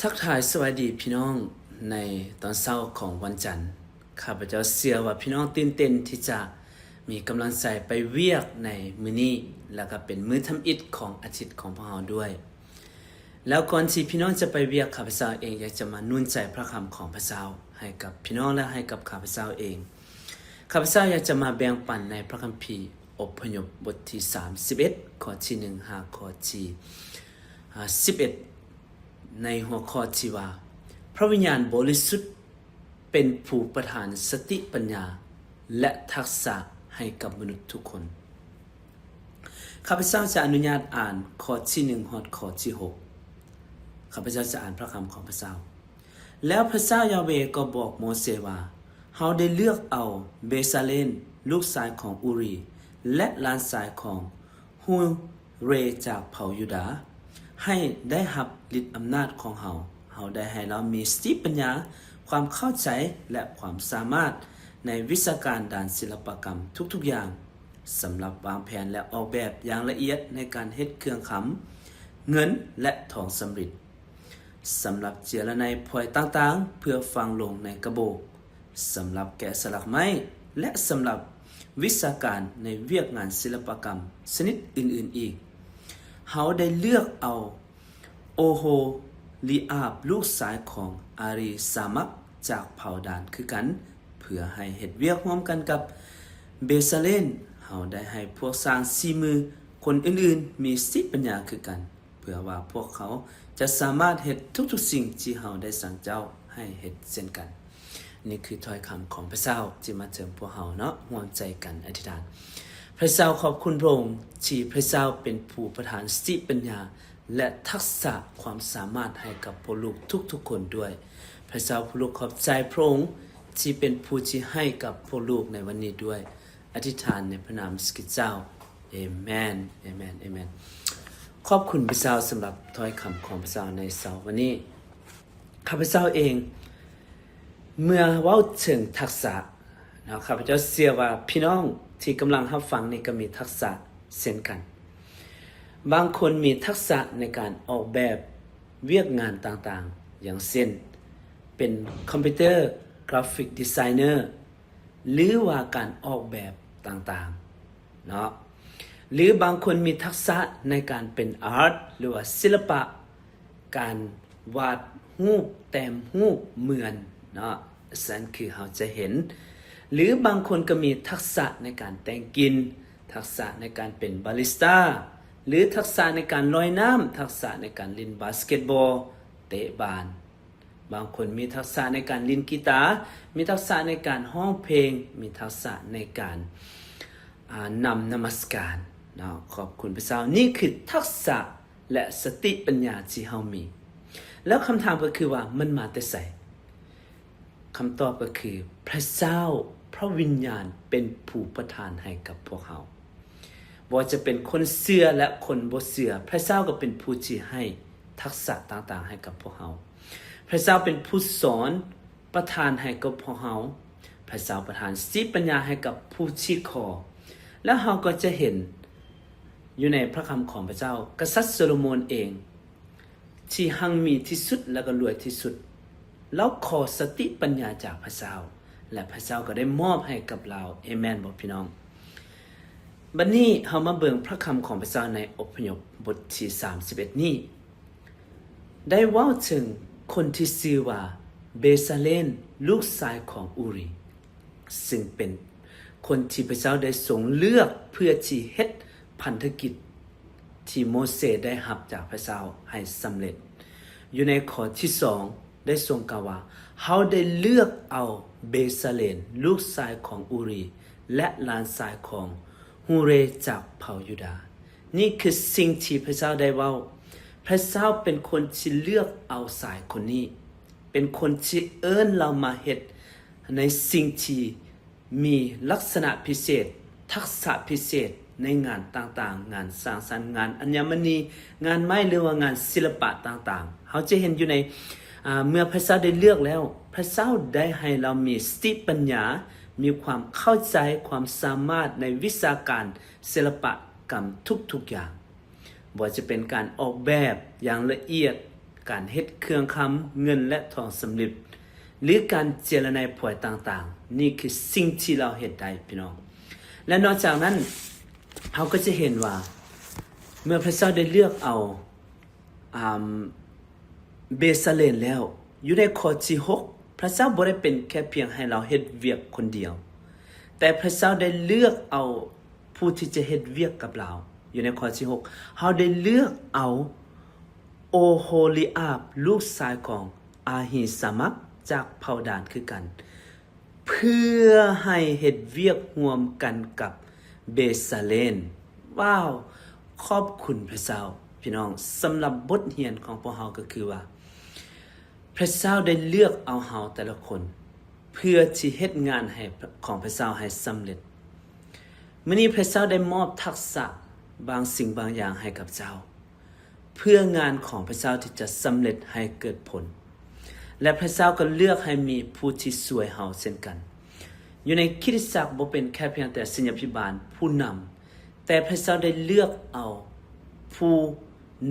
ທັກທາຍສະບາຍດີພີ່ນ້ອງໃນຕອນເຊົ້າຂອງວັນຈັນ. ຂ້າພະເຈົ້າເຊື່ອວ່າພີ່ນ້ອງຕື່ນເຕັ້ນທີ່ຈະມີກຳລັງໃຈໄປວຽກໃນມື້ນີ້ ແລະກະເປັນມື້ທຳອິດຂອງອາທິດຂອງພວກເຮົາດ້ວຍ. ແລ້ວກ່ອນທີ່ພີ່ນ້ອງຈະໄປວຽກ, ຂ້າພະເຈົ້າເອງຢາກຈະມາໜູນໃຈພະຄຳຂອງພະເຈົ້າໃຫ້ກັບພີ່ນ້ອງ ແລະໃຫ້ກັບຂ້າພະເຈົ້າເອງ. ຂ້າພະເຈົ້າຢາກຈະມາແບ່ງປັນໃນພະຄຳພີອົບພະຍົບບົດທີສາມສິບເອັດ ຂໍ້ທີໜຶ່ງຫາຂໍ້ທີ ອາ ສິບເອັດ ໃນຫົວຂໍ້ທີ່ວ່າ ພະວິນຍານບໍລິສຸດເປັນຜູ້ປະທານສະຕິປັນຍາ ແລະ ທັກສະໃຫ້ກັບມະນຸດທຸກຄົນ. ຂ້າພະເຈົ້າຈະອະນຸຍາດອ່ານຂໍ້ທີໜຶ່ງຮອດຂໍ້ທີຫົກ. ຂ້າພະເຈົ້າຈະອ່ານພະຄຳຂອງພະເຈົ້າ. ແລ້ວພະເຈົ້າຢາເວກໍບອກໂມເຊວ່າ, ເຮົາໄດ້ເລືອກເອົາເບຊາເລນ ລູກຊາຍຂອງອູຣີ ແລະ ຫຼານຊາຍຂອງ ຮູເຣຈາກເຜົ່າຢູດາ ໃຫ້ໄດ້ຮັບລິດອຳນາດຂອງເຮົາ. ເຮົາໄດ້ໃຫ້ລາວມີສະຕິປັນຍາ, ຄວາມເຂົ້າໃຈ ແລະ ຄວາມສາມາດໃນວິຊາການດ້ານສິລະປະກຳທຸກໆຢ່າງ, ສຳລັບວາງແຜນ ແລະ ອອກແບບຢ່າງລະອຽດໃນການເຮັດເຄື່ອງຄຳ, ເງິນ ແລະ ທອງສຳລິດ, ສຳລັບເຈືອລະໄນພອຍຕ່າງໆ ເພື່ອຝັງລົງໃນກະໂບກ, ສຳລັບແກະສະຫຼັກໄມ້ ແລະ ສຳລັບວິຊາການໃນວຽກງານສິລະປະກຳຊະນິດອື່ນໆອີກ. ເຮົາໄດ້ເລືອກເອົາໂອໂຮລີອາບ ລູກຊາຍຂອງອາຣີຊາມັກ ຈາກເຜົ່າດານຄືກັນ, ເພື່ອໃຫ້ເຮັດວຽກຮ່ວມກັນກັບເບຊາເລນ. ເຮົາໄດ້ໃຫ້ພວກຊ່າງສີມືຄົນອື່ນໆມີສະຕິປັນຍາຄືກັນ, ເພື່ອວ່າພວກເຂົາຈະສາມາດເຮັດທຸກໆສິ່ງທີ່ເຮົາໄດ້ສັ່ງເຈົ້າໃຫ້ເຮັດເຊັ່ນກັນ. ນີ້ຄືຖ້ອຍຄຳຂອງພະເຈົ້າທີ່ມາເຕີມພວກເຮົາເນາະ, ຮ່ວມໃຈກັນອະທິຖານ. ພະເຈົ້າ ຂອບຄຸນພະອົງທີ່ພະເຈົ້າເປັນຜູ້ປະທານສະຕິປັນຍາ ແລະ ທັກສະຄວາມສາມາດໃຫ້ກັບພວກລູກທຸກໆຄົນດ້ວຍ. ພະເຈົ້າ ພວກລູກຂອບໃຈພະອົງທີ່ເປັນຜູ້ທີ່ໃຫ້ກັບພວກລູກໃນວັນນີ້ດ້ວຍ. ອະທິຖານໃນພະນາມເຢຊູຄຣິດເຈົ້າ. ເອແມນ, ເອແມນ, ເອແມນ. ຂອບຄຸນພະເຈົ້າສຳລັບຖ້ອຍຄຳຂອງພະເຈົ້າໃນເຊົ້າວັນນີ້. ຂ້າພະເຈົ້າເອງ ເມື່ອເວົ້າເຖິງທັກສະເນາະ, ຂ້າພະເຈົ້າເຊື່ອວ່າພີ່ນ້ອງທີ່ກຳລັງຮັບຟັງນີ້ກໍມີທັກສະເຊັ່ນກັນ. ບາງຄົນມີທັກສະໃນການອອກແບບວຽກງານຕ່າງໆ ຢ່າງເຊັ່ນ ເປັນຄອມພິວເຕີ ກຣາຟິກດີໄຊເນີ ຫຼືວ່າການອອກແບບຕ່າງໆເນາະ, ຫຼືບາງຄົນມີທັກສະໃນການເປັນອາດ ຫຼືວ່າສິລະປະ, ການວາດຮູບ, ແຕ້ມຮູບ, ເໝືອນເນາະ, ຊັ້ນຄືເຮົາຈະເຫັນ, ຫຼືບາງຄົນກໍມີທັກສະໃນການແຕ່ງກິ່ນ, ທັກສະໃນການເປັນບາຣິສຕາ, ຫຼືທັກສະໃນການລອຍນ້ຳ, ທັກສະໃນການຫຼິ້ນບາສເກັດບອລ, ເຕະບານ. ບາງຄົນມີທັກສະໃນການຫຼິ້ນກີຕາ, ມີທັກສະໃນການຮ້ອງເພງ, ມີທັກສະໃນການ ອາ ນຳນະມັດສະການເນາະ, ຂອບຄຸນພະເຈົ້າ. ນີ້ຄືທັກສະ ແລະ ສະຕິປັນຍາທີ່ເຮົາມີ. ແລ້ວຄຳຖາມກໍຄືວ່າ ມັນມາແຕ່ໃສ? ຄຳຕອບກໍຄື ພະເຈົ້າ, ພະວິນຍານເປັນຜູ້ປະທານໃຫ້ກັບພວກເຮົາ. ບໍ່ວ່າຈະເປັນຄົນເຊື່ອ ແລະ ຄົນບໍ່ເຊື່ອ, ພະເຈົ້າກໍເປັນຜູ້ທີ່ໃຫ້ທັກສະຕ່າງໆໃຫ້ກັບພວກເຮົາ. ພະເຈົ້າເປັນຜູ້ສອນ, ປະທານໃຫ້ກັບພວກເຮົາ. ພະເຈົ້າປະທານສະຕິປັນຍາໃຫ້ກັບຜູ້ທີ່ຂໍ. ແລ້ວເຮົາກໍຈະເຫັນຢູ່ໃນພະຄຳຂອງພະເຈົ້າ, ກະສັດໂຊໂລໂມນເອງ ທີ່ຮັ່ງມີທີ່ສຸດ ແລະ ກໍລວຍທີ່ສຸດ, ລາວຂໍສະຕິປັນຍາຈາກພະເຈົ້າ ແລະ ພະເຈົ້າກໍໄດ້ມອບໃຫ້ກັບລາວ. ເອແມນບໍ່ພີ່ນ້ອງ? ບັດນີ້ເຮົາມາເບິ່ງພະຄຳຂອງພະເຈົ້າໃນອົບພະຍົບບົດທີສາມສິບເອັດນີ້ ໄດ້ເວົ້າເຖິງຄົນທີ່ຊື່ວ່າເບຊາເລນ ລູກຊາຍຂອງອູຣີ ຊຶ່ງເປັນຄົນທີ່ພະເຈົ້າໄດ້ຊົງເລືອກເພື່ອທີ່ເຮັດພັນທະກິດທີ່ໂມເຊໄດ້ຮັບຈາກພະເຈົ້າໃຫ້ສຳເລັດ. ຢູ່ໃນຂໍ້ທີສອງ ໄດ້ຊົງກ່າວວ່າ, ເຮົາໄດ້ເລືອກເອົາເບຊາເລນ ລູກຊາຍຂອງອູຣີ ແລະ ຫຼານຊາຍຂອງຮູເຣຈາກເຜົ່າຢູດາ. ນີ້ຄືສິ່ງທີ່ພະເຈົ້າໄດ້ເວົ້າ. ພະເຈົ້າເປັນຄົນທີ່ເລືອກເອົາຊາຍຄົນນີ້, ເປັນຄົນທີ່ເອີ້ນລາວມາເຮັດໃນສິ່ງທີ່ມີລັກສະນະພິເສດ, ທັກສະພິເສດໃນງານຕ່າງໆ, ງານສ້າງສັນ, ງານອັນຍະມະນີ, ງານໄມ້ ຫຼືວ່າງານສິລະປະຕ່າງໆ. ເຮົາຈະເຫັນຢູ່ໃນ, ອາ, ເມື່ອພະເຈົ້າໄດ້ເລືອກແລ້ວ, ພະເຈົ້າໄດ້ໃຫ້ລາວມີສະຕິປັນຍາ, ມີຄວາມເຂົ້າໃຈ, ຄວາມສາມາດໃນວິຊາການ ສິລະປະກຳທຸກໆຢ່າງ, ບໍ່ວ່າຈະເປັນການອອກແບບຢ່າງລະອຽດ, ການເຮັດເຄື່ອງຄຳ ເງິນ ແລະ ທອງສຳລິດ ຫຼື ການເຈລະໄນພວຍຕ່າງໆ. ນີ້ຄືສິ່ງທີ່ລາວເຮັດໄດ້, ພີ່ນ້ອງ. ແລະ ນອກຈາກນັ້ນ, ເຮົາກໍຈະເຫັນວ່າ ເມື່ອພະເຈົ້າໄດ້ເລືອກເອົາ ອາ ເບຊາເລນແລ້ວ, ຢູ່ໃນຂໍ້ທີຫົກ ພະເຈົ້າບໍ່ໄດ້ເປັນແຄ່ພຽງໃຫ້ລາວເຮັດວຽກຄົນດຽວ, ແຕ່ພະເຈົ້າໄດ້ເລືອກເອົາຜູ້ທີ່ຈະເຮັດວຽກກັບລາວ. ຢູ່ໃນຂໍ້ທີຫົກ ເຮົາໄດ້ເລືອກເອົາໂອໂຮລີອາບ ລູກຊາຍຂອງອາຫິຊາມັກ ຈາກເຜົ່າດານຄືກັນ ເພື່ອໃຫ້ເຮັດວຽກຮ່ວມກັນກັບເບຊາເລນ. ວ້າວ! ຂອບຄຸນພະເຈົ້າ, ພີ່ນ້ອງ. ສຳລັບບົດຮຽນຂອງພວກເຮົາກໍຄືວ່າ ພະເຈົ້າໄດ້ເລືອກເອົາເຮົາແຕ່ລະຄົນ ເພື່ອທີ່ເຮັດງານໃຫ້ ຂອງພະເຈົ້າໃຫ້ສຳເລັດ. ມື້ນີ້ພະເຈົ້າໄດ້ມອບທັກສະບາງສິ່ງບາງຢ່າງໃຫ້ກັບເຈົ້າ ເພື່ອງານຂອງພະເຈົ້າທີ່ຈະສຳເລັດໃຫ້ເກີດຜົນ ແລະ ພະເຈົ້າກໍເລືອກໃຫ້ມີຜູ້ທີ່ຊ່ວຍເຮົາເຊັ່ນກັນ. ຢູ່ໃນຄຣິສຕະຈັກບໍ່ເປັນແຄ່ພຽງແຕ່ສິດຍາພິບານຜູ້ນຳ, ແຕ່ພະເຈົ້າໄດ້ເລືອກເອົາຜູ້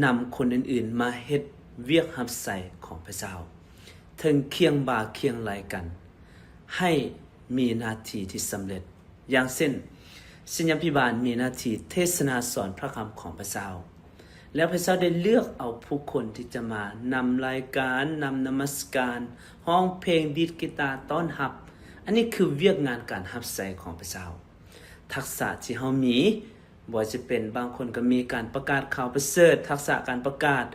ນຳຄົນອື່ນໆມາເຮັດວຽກຮັບໃຊ້ຂອງພະເຈົ້າ ເຖິງຄຽງບ່າຄຽງໄຫຼ່ກັນ ໃຫ້ມີໜ້າທີ່ທີ່ສຳເລັດ. ຢ່າງເຊັ່ນ, ສິດຍາພິບານມີໜ້າທີ່ເທດສະໜາສອນພະຄຳຂອງພະເຈົ້າ, ແລ້ວພະເຈົ້າໄດ້ເລືອກເອົາຜູ້ຄົນທີ່ຈະມານຳລາຍການ, ນຳນະມັດສະການ, ຮ້ອງເພງ, ດີດກີຕາຕ້ອນຮັບ. ອັນນີ້ຄືວຽກງານການຮັບໃຊ້ຂອງພະເຈົ້າ. ທັກສະທີ່ເຮົາມີ, ບໍ່ວ່າຈະເປັນບາງຄົນກໍມີການປະກາດຂ່າວປະເສີດ, ທັກສະການປະກາດ,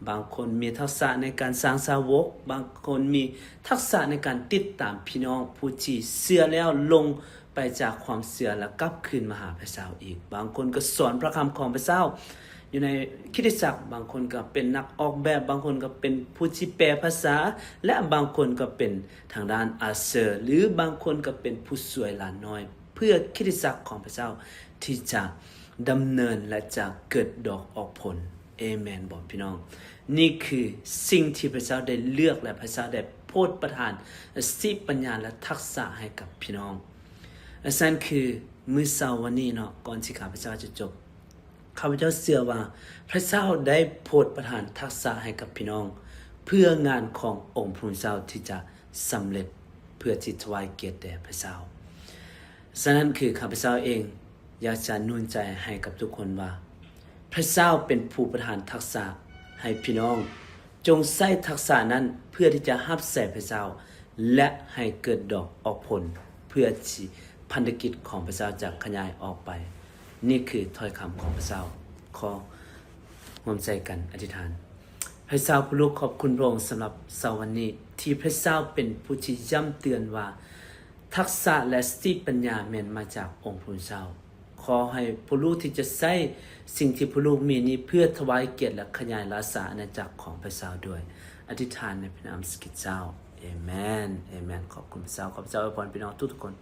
ບາງຄົນມີທັກສະໃນການສ້າງສາວົກ, ບາງຄົນມີທັກສະໃນການຕິດຕາມພີ່ນ້ອງຜູ້ທີ່ເຊື່ອແລ້ວລົງໄປຈາກຄວາມເຊື່ອ ແລະ ກັບຄືນມາຫາພະເຈົ້າອີກ. ບາງຄົນກໍສອນພະຄຳຂອງພະເຈົ້າຢູ່ໃນຄຣິສຕະຈັກ, ບາງຄົນກໍເປັນນັກອອກແບບ, ບາງຄົນກໍເປັນຜູ້ທີ່ແປພາສາ ແລະ ບາງຄົນກໍເປັນທາງດ້ານອາເຊີ ຫຼື ບາງຄົນກໍເປັນຜູ້ຊ່ວຍຫຼານນ້ອຍ ເພື່ອຄຣິສຕະຈັກຂອງພະເຈົ້າທີ່ຈະດຳເນີນ ແລະ ຈະເກີດດອກອອກຜົນ. ເອແມນບໍ່ ພີ່ນ້ອງ? ນີ້ຄືສິ່ງທີ່ພະເຈົ້າໄດ້ເລືອກ ແລະ ພະເຈົ້າໄດ້ໂປດປະທານສະຕິປັນຍາ ແລະ ທັກສະໃຫ້ກັບພີ່ນ້ອງ. ແລະ ສະນັ້ນຄືມື້ເຊົ້າວັນນີ້ເນາະ, ກ່ອນທີ່ຂ້າພະເຈົ້າຈະຈົບ, ຂ້າພະເຈົ້າເຊື່ອວ່າພະເຈົ້າໄດ້ໂປດປະທານທັກສະໃຫ້ກັບພີ່ນ້ອງ ເພື່ອງານຂອງອົງພະຜູ້ເຈົ້າທີ່ຈະ ສຳເລັດ ເພື່ອທີ່ຖວາຍກຽດແດ່ພະເຈົ້າ. ສະນັ້ນຄືຂ້າພະເຈົ້າເອງຢາກຈະໜູນໃຈໃຫ້ກັບທຸກຄົນວ່າ ພະເຈົ້າເປັນຜູ້ປະທານທັກສະໃຫ້ພີ່ນ້ອງ, ຈົ່ງໃຊ້ທັກສະນັ້ນເພື່ອທີ່ຈະຮັບໃຊ້ພະເຈົ້າ ແລະ ໃຫ້ເກີດດອກອອກຜົນ ເພື່ອທີ່ພັນທະກິດຂອງພະເຈົ້າຈະຂະຫຍາຍອອກໄປ. ນີ້ຄືຖ້ອຍຄຳຂອງພະເຈົ້າ. ຂໍຮ່ວມໃຈກັນອະທິຖານ. ພະເຈົ້າຜູ້ລູກຂອບຄຸນພະອົງສຳລັບເຊົ້າວັນນີ້ ທີ່ພະເຈົ້າເປັນຜູ້ທີ່ຢ້ຳເຕືອນວ່າ ທັກສະ ແລະ ສະຕິປັນຍາແມ່ນມາຈາກອົງພະເຈົ້າ. ຂໍໃຫ້ຜູ້ລູກທີ່ຈະໃຊ້ສິ່ງທີ່ຜູ້ລູກມີນີ້ ເພື່ອຖວາຍກຽດ ແລະ ຂະຫຍາຍລາຊາອານາຈັກຂອງພະເຈົ້າດ້ວຍ. ອະທິຖານໃນພະນາມສະກິດເຈົ້າ. ເອແມນ. ເອແມນ. ຂອບຄຸນພະເຈົ້າ. ຂອບພະເຈົ້າອວຍພອນພີ່ນ້ອງທຸກໆຄົນ.